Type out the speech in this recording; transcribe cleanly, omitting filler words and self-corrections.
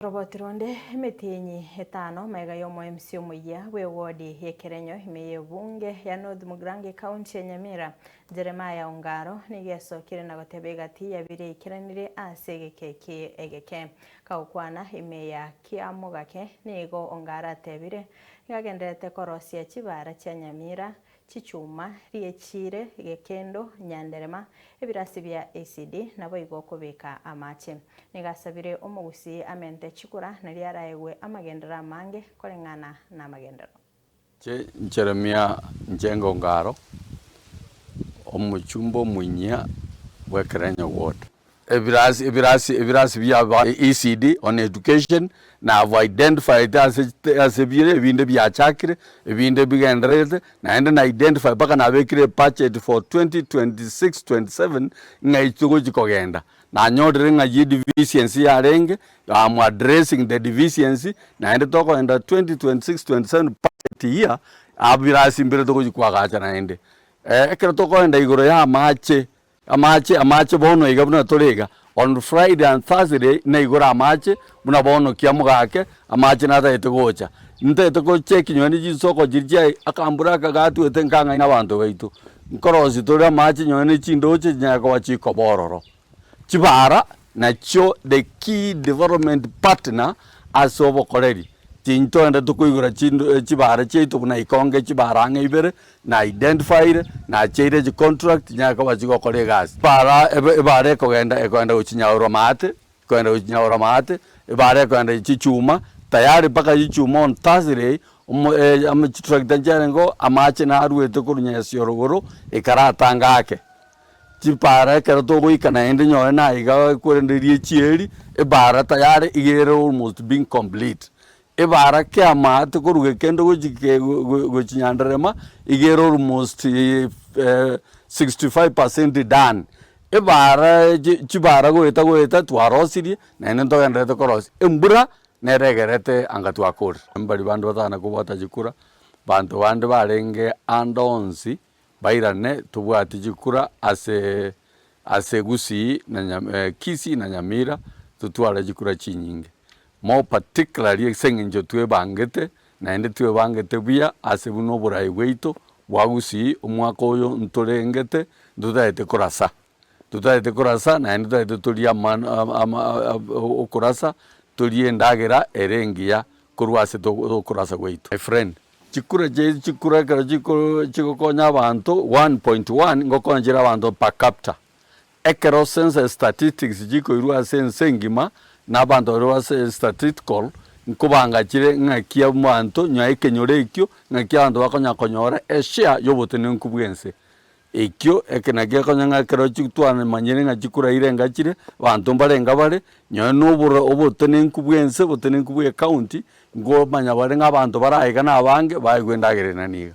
Oroboti ronde emetienyi etano magega y'omo-MC omoyia bw'ewodi y'ekerenyo ime y'ebunge ya North Mugirango ekaunti ya Nyamira, Jeremiah Ongaro, nigo esokire na goteba egati ya biria eikeranire ase egeka eke egeke. Kagokwana ime ya Kiamogake, nigo Ongaro atebire nigo agendererete korosia chibara chia Nyamira chichuma, ri'echiire, gekendo, nyanderema, ebirasi bia ECD, naboigo okobeka amache. Nigo asabire omogusii amente chikura nario araegwe amagenderero amange koreng'ana namagenderero. Inche Jeremia Njenga Ongaro, omochumba omoinyia bw'Ekerenyo Ward. Ebirasi ebirasi ebirasi bia ba ECD on education na have identified ase ase bire ebinde biachakire ebinde bigendererete naende na identify mpaka nabekire ebudget for 2026 27 ng'a echi togochi kogenda. Nanyorire ng'a eywo deficiency yarenge am addressing the deficiency naende tokogenda 2026 27 budget year abirasi mbire togochi koagacha naende. Ekero tokogenda igoro ya amache. Amache, amache bono iga buna tore iga, on Friday and Thursday naigore amache, buna bono kiamogake, amache natagete gocha. Ntagete gocheki nonye ne chinsoko chiria chia akambura aka gatwete nkang'aina abanto baito. Nkorosia tore amache nonye ne chindoche chinyare koba chikoba ororo. Chibara nachio the key development partner ase obokoreri. Tintogenda tokoigora chindo chibara chiaito buna ikonge chibara ang'e ibere, na identified, nacheire chicontract chinyare koba chigokora egasi. Ebara ebe ebara ekogenda ekogenda gochia nyaurwa maate, ekogenda gochia nyaurwa maate, ebara ekogenda chichuma, tayari mpaka chichuma on Thursday, omo amo chitractor nchiarengeo, amache narwete korwa Nyasioro igoro, ekaratanga ake. Chibara ekero togoika naende nyore naiga korende rie chieri, ebara tayari iga ere almost being complete. Ebara kiamaate korwa gekendo gochi ke gochi nyanderema, iga ere almost 65% done. Ebara chi chibara goeta goeta twarosirie, naende ntogendererete korosia. Embura nere egerete anga twakorire. Mbari bande batana kobwata chikura, banto bande barenge ande onsi. Bairane tobwati chikura ase ase Gusii na Nya Kisii na Nyamira totware chikura chinyinge. More particularly ase eng'encho twebangete naende twebangete buya ase buna oborai bwaito bwa Gusii omwaka oyo ntorengete ntotagete korasa. Totagete korasa naende totagete torie ama ama okorasa torie endagera ere engiya korwa ase okorasa gwaito. My friend. Chikura chiaito chikura ekero chiko chigokonya abanto 1.1 ngokonya chire abanto per capita. Ekero census statistics chikoirwa ase ense engima na abanto baria base statistical nkobanga chire ng'aki abanto nyuma ekenyoro ekio ng'aki abanto bakonya konyora eshare ya obotenenku bwa ense. Ekio eke nakio gekonya ng'a ekero twamanyire ng'a chikura irenga chire, abanto mbarenga bare, nonye na oboro obotenenku bwa ense, obotenenku bwa ecounty, nkomanya bare ng'a abanto bare aiga na abange, baegwe endagera ere niga.